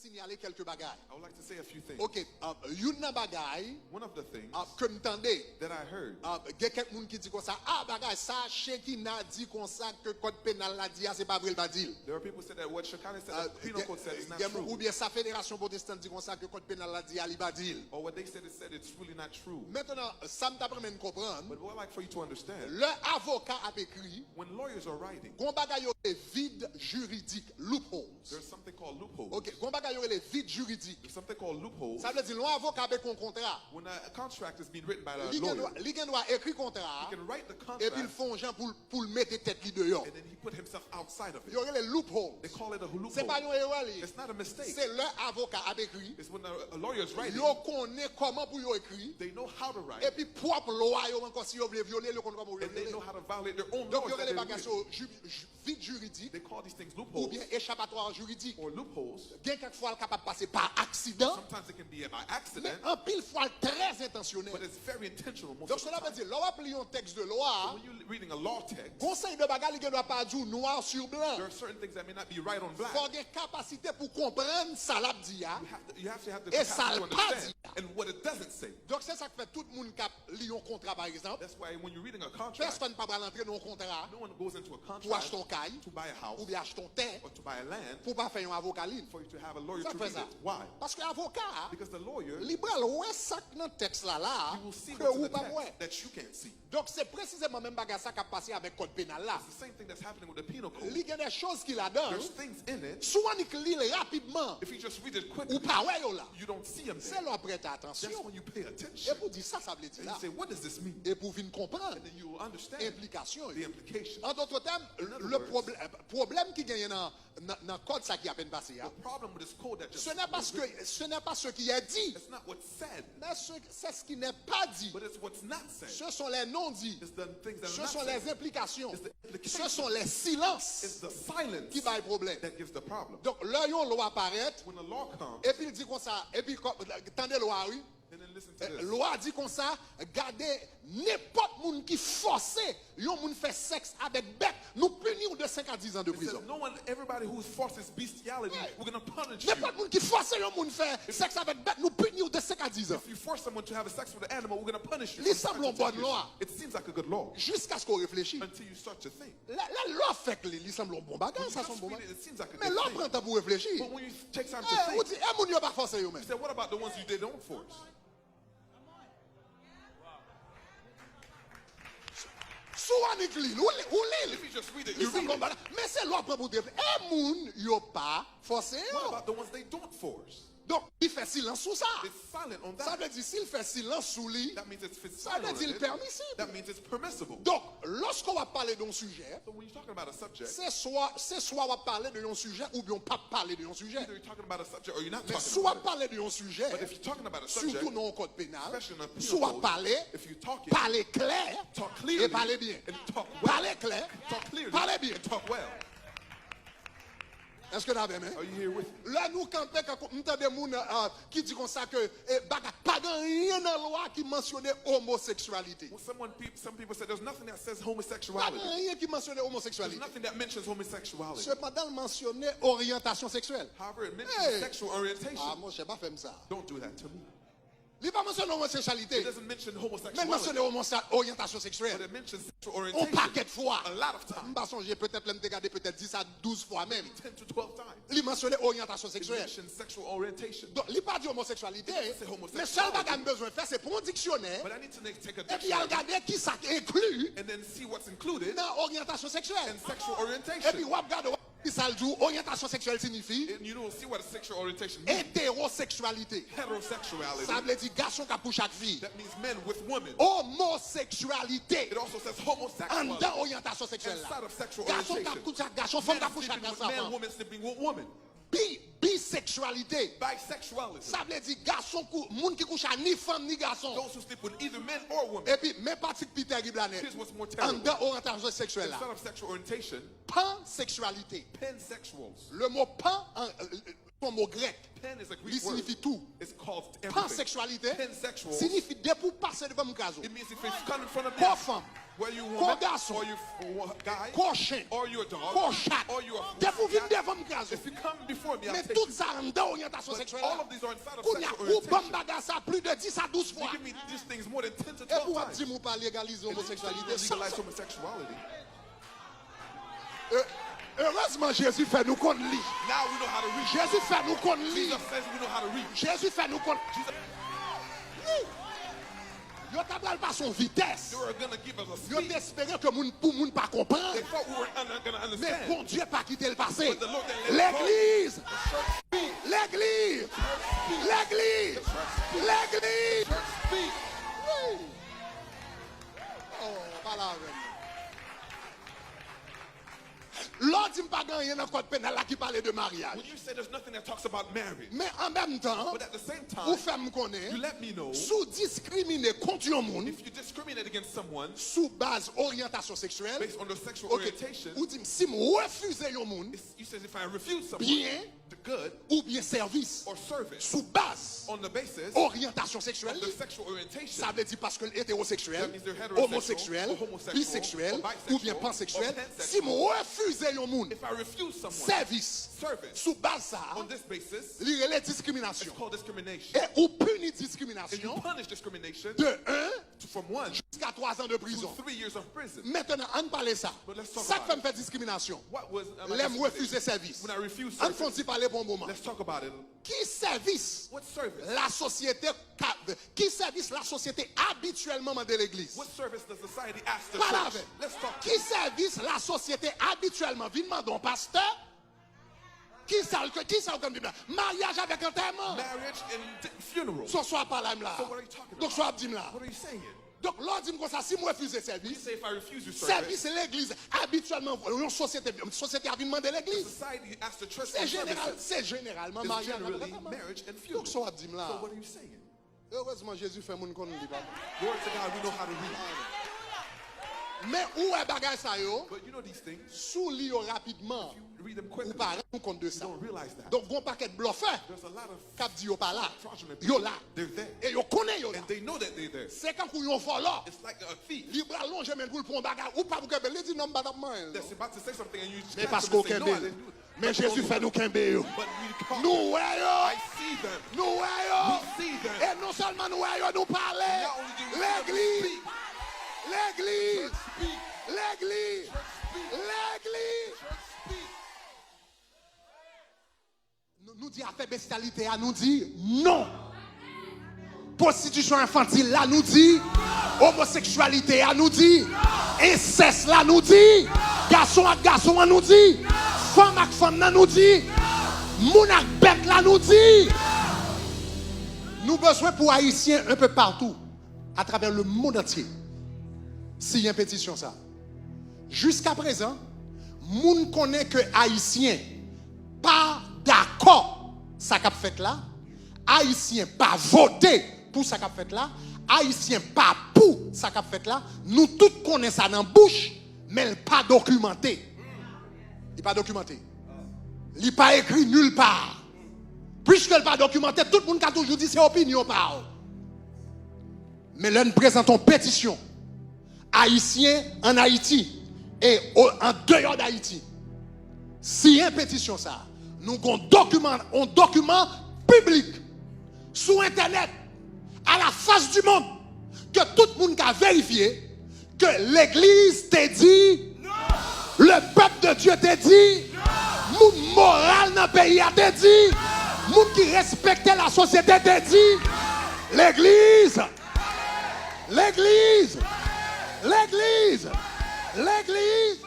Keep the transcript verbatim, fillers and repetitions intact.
sinyale kèlke bagay. I would like to say a few things. Ok, uh, youn nan bagay One of the things uh, ke m tande, that I heard, uh, gen kèk moun ki di konsa, ah, bagay sa, Shekina di konsa ke kòd penal la di a, se pa vre, l pa di l. There are people who said that what Shekinah said, Uh, the penal code said, is not gen moun- true. Oubyen sa Federasyon Pwotestan di konsa ke kòd penal la di a, li pa di l. Or what they said, it said it's really not true. Mentnan, sa m t ap renmen n konprann, But what I'd like for you to understand, lè avoka ap ekri, when lawyers are writing, gon bagay yo rele vid jiridik, loopholes. There's something called loopholes. Ok, gon bagay yo rele vid jiridik. There's something called loopholes. Sa vle di, lè yon avoka ap ekri yon kontra, When a contract is being written by a li gen lawyer, dwa, li gen dwa ekri kontra he can write the epi l contract fè yon jan pou l- pou l mete tèt li deyò. And then he put himself outside of it. Yo rele loophole. They call it a Se pa loophole. Yon erè li ye. It's not a mistake. Se lè avoka ap ekri, It's when a, a lawyer is writing, yo konnen kòman pou yo ekri, they know how to write, epi pwòp lwa yo ankò, si yo vle vyole l, yo konn kòman pou yo and they know vyole l. how to violate their own Donk laws yo that rele they've bagay sa written. yo ju- ju- vid jiridik They call these things loopholes oubyen echapatwa jiridik. Or loopholes. Gen kèk fwa l kapab pase pa aksidan, Sometimes it can be by men accident, anpil fwa l trè entansyonèl. But it's very intentional most Donk of the sela vle time. di, lè w ap li yon tèks de lwa, When you're reading a law text, gon seri de bagay li gen dwa pa di w noir sur blanc. There are certain things that may not be right on black. Fò w gen kapasite pou konprann sa l ap di a. You have to, you have to have the E sa capacity l to pa di understand and what it doesn't say. Donk se sa k fè tout moun k ap li yon kontra pa egzanp, That's why when you're reading a contract, pèsonn pa pral antre nan yon kontra no one goes into a pou achte yon contract kay to buy a house oubyen achte yon tè or to buy a land pou w pa fè yon avoka li. For you to have a lawyer Sa to k fè read sa? It. Why? Paske avoka a, Because the lawyer, li pral wè sa k nan tèks la la a you will see ke what's in ou the p ap wè. Text that you can't see. Donk se presizèman menm bagay sa k ap pase avèk kòd penal la. It's the same thing that's happening with the penal code. Li gen de choz ki ladan. There's things in it. Si w annik li l rapidman, If you just read it ou quickly, pa wè yo la. You don't see them Se there. Lè w prete That's atansyon. When you pay E attention. Pou di sa sa vle di And you la. Say, what does this mean? E pou w vin konprann And then you will understand enplikasyon the yo. implication. An dòt tèm, In other le words, pwoblè- pwoblèm ki genyen nan, nan, nan kòd sa ki apèn pase a, The problem with this code that just ce n'est pas ce que, ce n'est pas ce qui est dit, It's not what's said, mais ce- c'est ce qui n'est pas dit. But it's what's not said. Ce sont les non-dits. It's the things that are Ce not sont les said. Implications. It's the implication. Ce sont les silences It's the silence ki bay pwoblèm. That gives the problem. Donk, lè yon lwa parèt, When the law comes, epi l di konsa, epi kò- tande lwa a, wi. And then listen to this. Lwa di konsa, gade, nenpòt moun ki fòse yon moun fè sèks avèk bèt, nou pini w de senk a diz an de It says, prizon. No one, everybody who forces bestiality, Right. We're going to punish you. Nenpòt moun ki fòse yon moun fè sèks avèk bèt, nou pini w de senk a diz an. If you force someone to have a sex with an animal, we're going to punish you. Li sanble yon bòn lwa. It seems like a good law. Jiskaske w reflechi. Until you start to think. Lè lè lè w fèk li, li sanble yon bon bagay, sa se yon bon Read bagay. It seems like a Men good lè w thing. Pran tan pou w reflechi, But when you take time to eh, ou think, Di, e moun yo pa fòse yo You menm. Say, what about the ones you did don't force? Si w annik li l, ou li- ou li l. If you just read it, Li you read sanble yon it. Bagay. Men se lè w pran pou w reflechi. E moun yo pa fòse What yo. About the ones they don't force? Donk, li fè silans sou sa. It's silent on Sa that. Vle di, si l fè silans sou li, That means it's, it's sa vle silent di on l it. Pèmisib. That means it's permissible. Donk, lòske w ap pale de yon sijè, So when you're talking about a subject, se swa, se swa w ap pale de yon sijè oubyen w p ap pale de yon sijè. Either you're talking about a subject or you're not Men talking si w ap about it. Pale de yon sijè, But if you're talking about a sitou subject, nan yon kòd penal, Especially in a si w ap penal pale, code, if you're talking, pale klè talk clearly e pale byen. And talk well. Pale klè, Talk clearly pale byen. And talk well. Èske n avè m? Are you here with me? Lè nou kanpe, kankou m tande moun uh, ki di konsa ke eh, bagay, pa gen anyen nan lwa ki mansyone omoseksyalite. Well, someone, peop- some people said there's nothing that says Pa homosexuality. Gen anyen ki mansyone There's omoseksyalite. Nothing that mentions homosexuality. Sepandan, l mansyone oryantasyon seksyèl. However, it mentions Hey! Sexual orientation. Ah, monchè, pa fè m sa. Don't do that to me. Li pa mansyone omoseksyalite. It doesn't mention Men l mansyone homosexuality. Omo- oryantasyon seksyèl. But it mentions sexual On orientation. Pakèt fwa. A lot of times. M pa sonje, petèt lè m te gade, petèt dis a douz fwa menm. Ten to twelve times. Li mansyone oryantasyon It seksyèl. Mentions sexual orientation. Donk, li pa di omoseksyalite. It doesn't say homosexuality. Men sèl bagay m bezwen fè, se pran yon diksyonè. But I need to take a Epi al dictionary Gade ki sa k enkli and then see what's included nan oryantasyon seksyèl. in sexual Epi orientation. W ap gade, w ap ki sa l di w, oryantasyon seksyèl siyifi And you will see what sexual orientation means. Etewoseksyalite. Heterosexuality. Sa vle di gason k ap kouche ak fi. That means men with women. Omoseksyalite. It also says homosexuality. Anndan oryantasyon seksyèl la. Inside of sexual Gason k ap orientation. kouche ak gason, fanm k Men ap kouche ak sleeping with fanm. men, women sleeping with women. Bi, biseksyalite. Bisexuality. Sa vle di gason kou, moun ki kouche a ni fanm ni gason. Those who sleep with either men or women. Epi men pati k pi tèrib la nèt. Here's what's more terrible. Anndan oryantasyon seksyèl la. Inside of sexual orientation, Panseksyalite. Pansexuals. Le mo pan an, euh, son mo grèk. Pan is a Li Greek word. Siyifi tou. It's called everything. Panseksyalite Pansexuals siyifi depi w pase devan m kraze w. It means if it's coming from the Kò fanm, Whether you woman, ko gason, or you f- wa- guy, ko chen, or you a dog, ko chat, or you a depi w vin cat, devan m kraze w. If you come before me, I'll take you. Men tout sa anndan oryantasyon seksyèl la. But all of these are inside of sexual orientation. Kounye a, ou ban m bagay sa plis de dis a douz fwa. You give me these things more than ten to twelve times. Epi w ap di m ou pa legalize omoseksyalite. And you still legalize homosexuality. E- Erezman, Jezi fè nou konn li. Now we know how to read. Jezi fè nou konn li. Jesus says we know how to read. Jezi fè nou konn. Jesus. Woo! Yo ta pral pase yon vitès. They were gonna give us a speed. Yo te espere ke moun pou moun pa konprann. They thought we were un- gonna understand. Men Bondye pa kite l pase. But the Lord didn't let it go. Legliz! The church speak. Legliz! The church speak. Legliz! The church speak. Legliz! The church speak. Woo! Oh, pale avè m. Lè w di m pa gen anyen nan kòd penal la ki pale de maryaj. When you say there's nothing that talks about marriage, men an menm tan, but at the same time, ou fè m konnen, you let me know, si w diskrimine kont yon moun, if you discriminate against someone, sou baz oryantasyon seksyèl, based on their sexual orientation, ou di m si m refize yon moun, it's- you says if I refuse someone, byen, the good, oubyen sèvis, or service, sou baz, on the basis, oryantasyon seksyèl, of their sexual orientation, sa vle di paske l etewoseksyèl, that means they're heterosexual, omoseksyèl, or homosexual, biseksyèl, or bisexual, oubyen panseksyèl, or pansexual, si m refize yon moun, if I refuse someone, sèvis, service, sou baz sa a, on this basis, li rele diskriminasyon. It's called discrimination. E ou pini diskriminasyon, and you punish discrimination, de un, from one, jiska twa zan de prizon. To three years of prison. Mentnan, ann pale sa. But let's talk about it. Sa k fè m fè diskriminasyon? What was, am I discriminating? Lè m refize sèvis. When I refuse service. Ann fè yon ti pale pou yon moman. Let's talk about it. Ki sèvis, what service, lasosyete ka- ki sèvis lasosyete abityèlman mande legliz? What service does society ask the church? Pale avè m. Let's talk. Ki sèvis lasosyete abityèlman vin mande yon pastè? Kisa l ke- kisa w konn Bib la? Maryaj avèk antèman. Marriage and d- funeral. So sa w ap pale m la? So what are you talking about? Donk sa w ap di m la? What are you saying? Donk lè w di m konsa, si m refize sèvis, you say if I refuse you service, sèvis legliz abityèlman yon sosyete, sosyete a vin mande legliz. Society asks the church for services. Se jeneral, se jeneralman maryaj avèk antèman. It's generally marriage and funeral. Donk sa w ap di m la? So what are you saying? Erezman, Jezi fè moun konn li, papa. Glory to God, we know how to read. Men ou wè bagay sa yo, but you know these things, si w li yo rapidman, if you read them quickly, ou pa rann ou kont de sa. You don't realize that. Donk, gon pakèt blòfè, there's a lot of, k ap di yo pa la, fraudulent people, yo la. They're there. E yo konnen yo la. And they know that they're there. Se kankou yon vòlò. It's like a thief. Li pral lonje men l pou l pran yon bagay, ou pa pou kenbe l, li di, "Non, m pa t ap manyen l, non." That's about to say something and you catch them and say, "No, I didn't do it." Men paske w kenbe l. Men Jezi fè nou kenbe yo. But we caught them. Nou wè yo. I see them. Nou wè yo. We see them. E non sèlman nou wè yo, nou pale. Not only do we see them, we speak. Legliz. Legliz. Church speak. Legliz. Church speak. Legliz. Church speak. Nou, nou di afè bestyalite a, nou di non. Pwostitisyon enfantil la, nou di. Omoseksyalite a, nou di. Ensès la, nou di. Gason ak gason an, nou di. Fanm ak fanm nan, nou di. Moun ak bèt la, nou di. Nou bezwen pou Ayisyen un peu partout, à travers le monde entier, siyen petisyon sa. Jiskaprezan, moun konnen ke Ayisyen pa dakò sa k ap fèt la, Ayisyen pa vote pou sa k ap fèt la, Ayisyen pa pou sa k ap fèt la, nou tout konnen sa nan bouch, men l pa dokimante. Li pa dokimante. Li pa ekri nil pa. Piske l pa dokimante, tout moun ka toujou di se opinyon pa w. Men lè n prezante yon petisyon, Ayisyen ann Ayiti e o- an deyò d Ayiti siyen petisyon sa a, nou gon dokiman, yon dokiman piblik sou entènèt, à la face du monde, ke tout moun ka verifye, ke legliz te di, le peuple de Dieu te di, moun moral nan peyi a te di, moun ki respekte lasosyete te di, legliz, legliz, legliz, legliz.